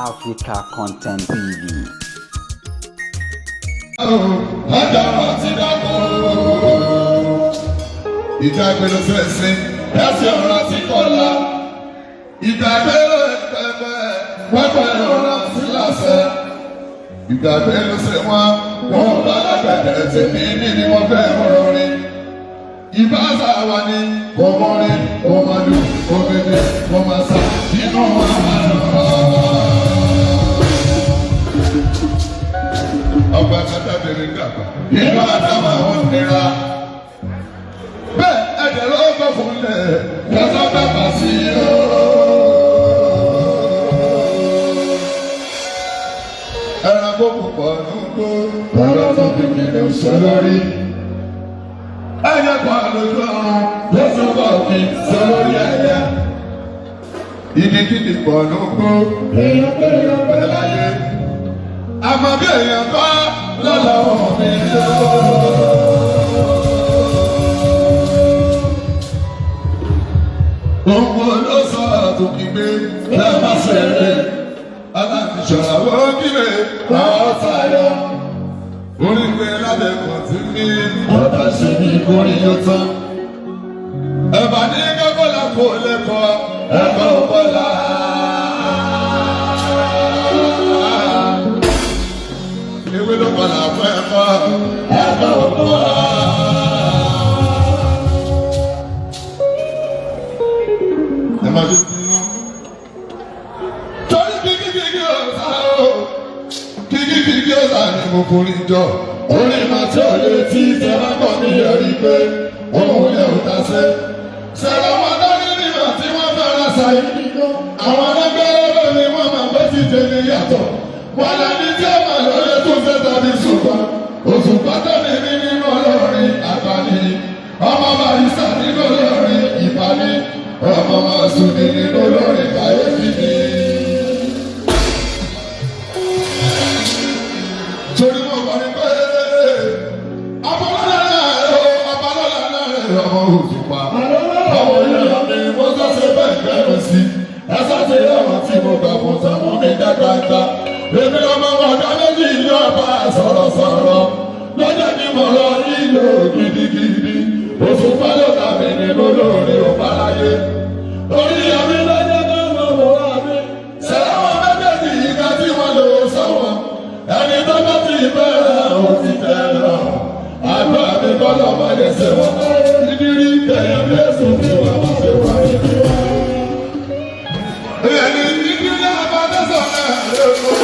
Africa Content TV. Ọjọ́ ti dàgbò. Ìjà ìpinnu sẹ́sìn, ẹ̀sìn ọ̀rọ̀ ti kọ́lá. Ìgbà pẹ̀lú ẹ̀pẹ̀pẹ̀, pẹ́pẹ́ ọ̀rọ̀ ti láṣẹ. Ìgbà pẹ̀lú ṣe wọ́n, wọ́n bá lágbẹ̀dẹ̀ tèmi ní ni wọ́n fẹ́ rọrin. Ìbáṣà wa ni kò mọ́rin, kò mọ́ lù, kò bèbè, kò mọ́ sá, nínú àwọn ọba kátàbẹ̀rẹ̀ dàgbà nínú àdámà wọn nira. Bẹ́ẹ̀ ẹ̀dẹ̀ ló bọ̀ fúnlẹ̀ kásá bàbà sí i o. Ẹranko púpọ̀ nùgbò ọ̀rọ̀ tó fi kìlọ̀ sọ lórí. Ẹyẹ kan lójú ọ̀run ló sọ bọ̀ kí sọ lórí ẹyẹ. Ìdíkìdì pọ̀ nùgbò èèyàn pé èèyàn pẹ̀ láyé. Àmọ́ bí èèyàn kọ́ lọ́lọ́ mi lọ. Òun ló sọ àtòkìgbé lẹ́mọ̀sẹ̀rẹ̀. Aláàbíṣọ̀rọ̀ kílè ọ̀tayọ̀. Orígbé lábẹ́ kan ti ní ọ̀tá ṣe ní orí yóò tán. Ẹ̀bà ní kẹ́kọ̀ọ́ kò lẹ́kọ̀ọ́ ẹ̀kọ́ kọ́lá. Ewé ló kọlà fún ẹ̀kọ́ ẹ̀kọ́ kọ́lá. Ẹ máa dé. Torí kíkíkíkí ọ̀sà o, kíkíkíkí ọ̀sà ni mo forí jọ. Orí máa tí ò lè tí ìjọba kọ̀ mí yọrí pé òun yẹ ò ta ṣe. Ṣẹ̀rọ wọn dání nígbà tí wọ́n fẹ́ràn ṣàyí. Àwọn ẹgbẹ́ lórí wọn máa bẹ́ ti jẹ ní yàtọ̀. Wọ́n lẹ́ni tí ó máa lóye tó fẹ́ tàbí ṣùgbọ́n. Òṣùpá tẹ̀lé mi nínú olórin àgbàní. Ọmọ Barrister nínú olórin ìbàní. Ọmọ Màsùnì nínú olórin kàyéfì ni. Torí mo kọ́ ni pé ọmọlọ́lá náà ọmọlọ́lá náà ọmọ òṣùpá. Ọmọ ìlú mi mo sọ́sẹ̀ bẹ́ẹ̀ gbẹ́rù sí. Ẹ sọ́sẹ̀ ọ̀rọ̀ tí mo gbà fún sàmú mi dàgbàgbà. Èmi ọmọ ọ̀gá méjì ní ọba sọ̀rọ̀sọ̀rọ̀. Lọ́jọ́ ni mo lọ nílò gidigidi. Òṣùpá ló ta mi nínú lórí òbáláyé. Orí omi lọ́jọ́ bá mọ̀ wọ́n mi. Sẹ̀láwọ̀n méjèèjì yìí ká tí wọ́n lò sọ́wọ́n. Ẹni tó bá ti bẹ̀rẹ̀ ò ti tẹ̀ lọ. Àgbà mi kọ́ lọ́ máa lè ṣe wọ́n. Ìdírí kẹ̀yẹ́ lẹ́sùn tí wọ́n máa ṣe wá níbí wá. Ẹni ìdílé abadẹ́sọ̀ náà ló kọ́.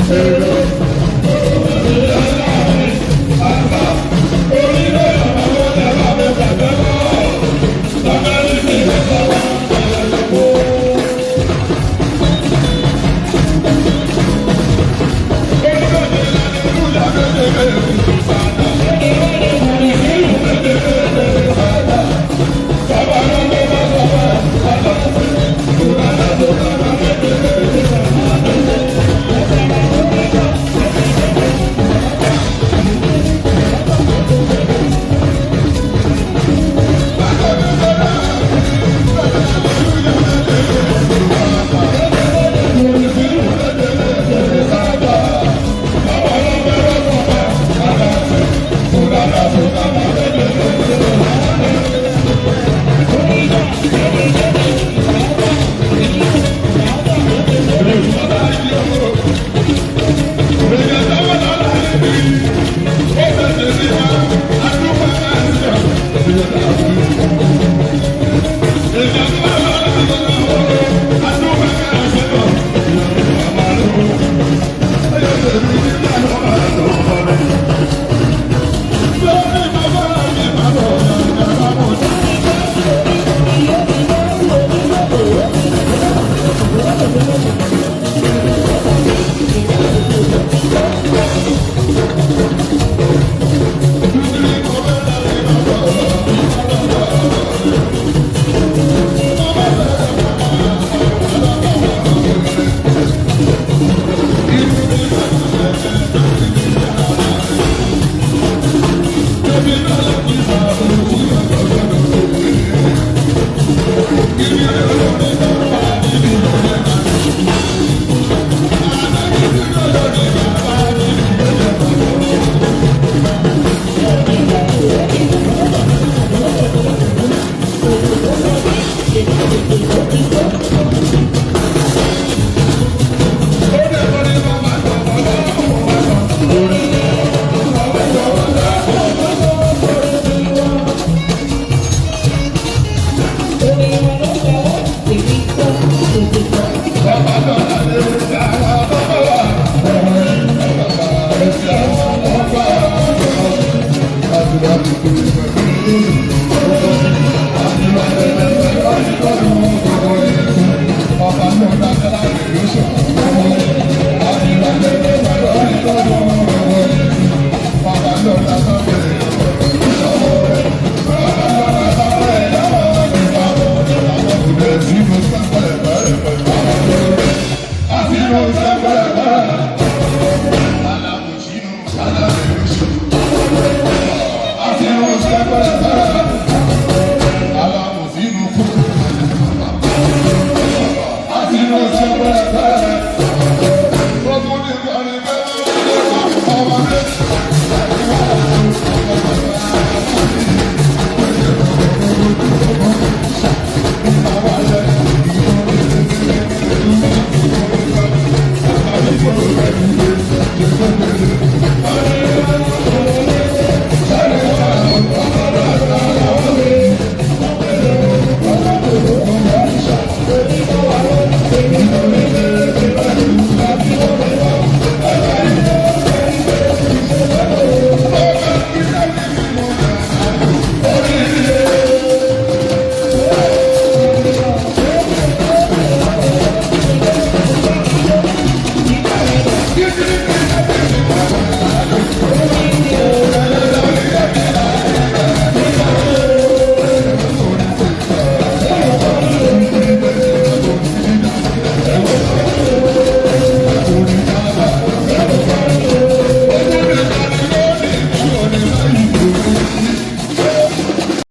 Bye.